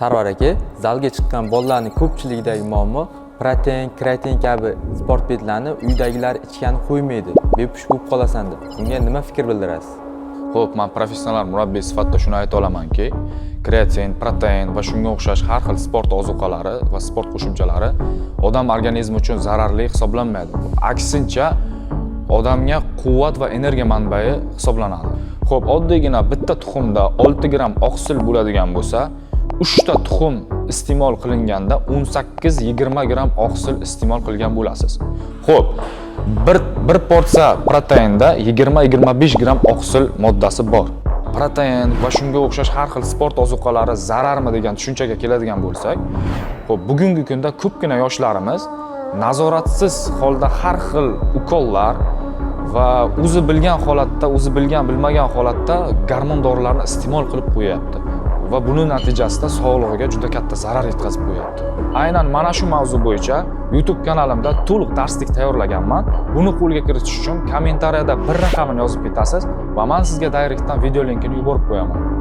Sarvar aka, zalga chiqqan bolalarning ko'pchiligidagi muammo protein, kreatin kabi sport betlarni uydagilar ichgani qo'ymaydi. Bepusht bo'lib qolasan deb. Bunga nima fikr bildirasiz? Xo'p, man professional murabbiy sifatida shuni ayta olamanki, kreatin, protein va shunga o'xshash har xil sport ozuqalari va sport qo'shimchalari odam organizmi uchun zararli hisoblanmaydi. Aksincha, odamga quvvat va energiya manbai hisoblanadi. Xo'p, oddiygina bitta tuxumda 6 gramm oqsil bo'ladigan bo'lsa, 3 ta tuxum iste'mol qilinganda 18-20 gramm oqsil iste'mol qilgan bo'lasiz. Xo'p, bir porsiya proteinda 20-25 gramm oqsil moddasi bor. Protein va shunga o'xshash har xil sport ozuqalari zararmi degan tushunchaga keladigan bo'lsak, xo'p, bugungi kunda ko'pgina yoshlarimiz nazoratsiz holda har xil ukollar va o'zi bilgan holatda, o'zi bilgan bilmagan holatda gormon dorilarni iste'mol qilib qo'yapti va buni natijasida sog'lig'iga juda katta zarar yetkazib qo'yapti. Aynan mana shu mavzu bo'yicha YouTube kanalimda to'liq darslik tayyorlaganman. Buni qo'lga kiritish uchun kommentariyada bir raqamini yozib ketasiz va men sizga direktdan video linkini yuborib qo'yaman.